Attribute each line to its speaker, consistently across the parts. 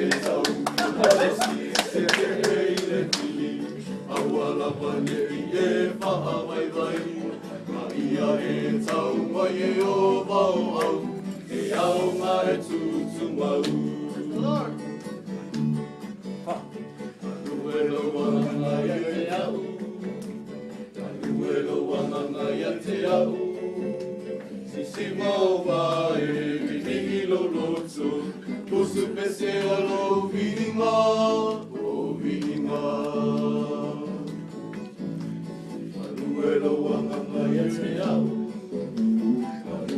Speaker 1: e tau malosi se e i le fili aua lava nei e faavaivai ma ia e tau mai e o vao au e au e tutumau. Ue lo wanganga ia te au, ue lo wanganga ia te au, sisi maova e vini lo loto, pusu pese o lo vininga, o vininga. Ue lo wanganga ia te au,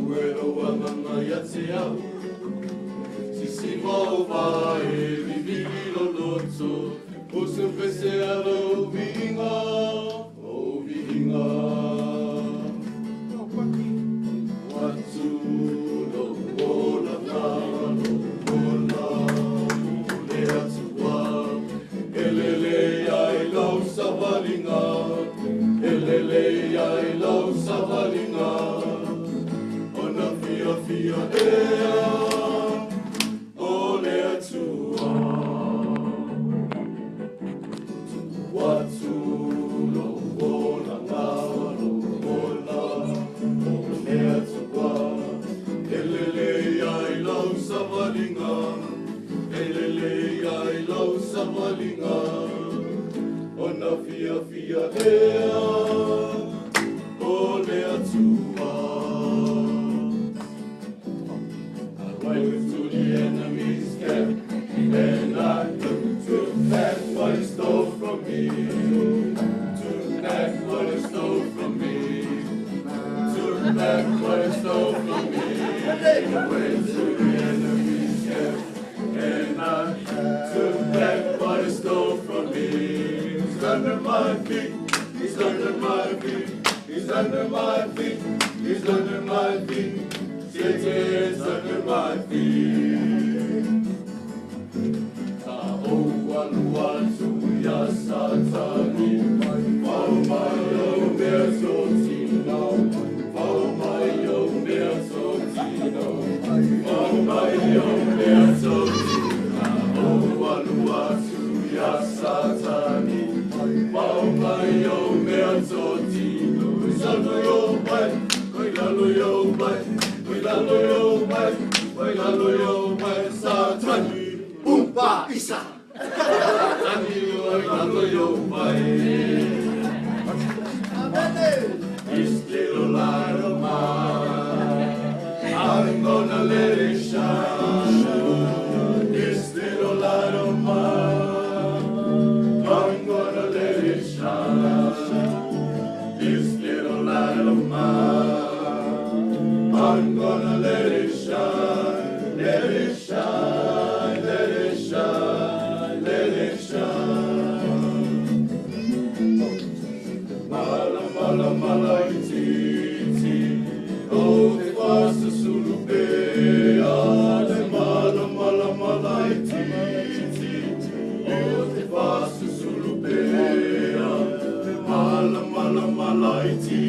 Speaker 1: ue lo wanganga ia te au, sisi maova e vini lo loto, pusu pese o lo vininga, o vininga. Watu lo ola na lo ola le atua elele ai lau savalinga elele ai lau savalinga ona fia fia ea o le atua. Watu lo ola na lo ola o le atua elele ai lau savalinga elele ai lau savalinga ona fia fia ea o le atua. I went to the enemy's camp and I took back what he stole from me. Took back what he stole from me. Took back what he stole from me. I went to the enemy's camp and I took back what he stole from me. He's under my feet. He's under my feet. He's under my feet. He's under my feet. Satan's under my feet. Ta o alu atu ia Satani, Pau mai o mea tōtino, Pau mai o mea tōtino, Pau mai o mea tōtino. Ta o alu atu ia Satani, Pau mai o mea tōtino. I lalo yo mai, i lalo yo mai, i lalo yo mai, i lalo yo mai, Satani. Umpa isa. Satani i lalo yo mai. This little light of mine, I'm gonna let it shine. This little light of mine, I'm gonna let it shine. This little light of mine, I'm gonna let it shine. Let it shine, let it shine, let it shine. Mala, mala, mala, iti, iti, o te wasa sulupea. Te mala, mala, mala, iti, iti, o te wasa sulupea. Te mala, mala, mala, iti,